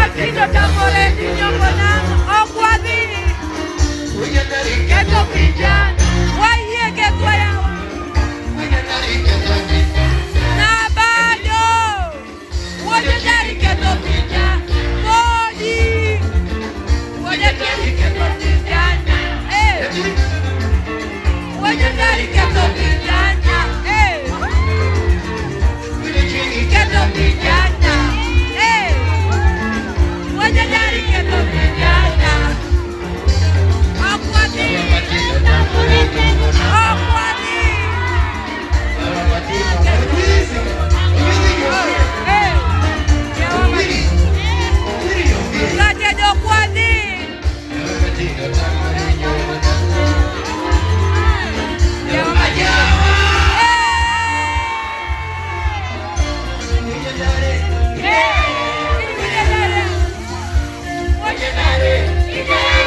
Matindo tamore ni nyombo nang'o? Ok wadhi. Ketho kijana. Wayie kethwa yawa. Na bado. Wuod Jari ketho kijana. Podi. Wuod Jari ketho kijana. Eh. Wuod Jari ketho kijana. Eh. Ketho kijana. Eh. Wuod Jari ketho kijana. Ok wadhi. Ok wadhi. Eh. Yawa matindo. Katedo ok wadhi. Yawa matindo. Eh. Eh.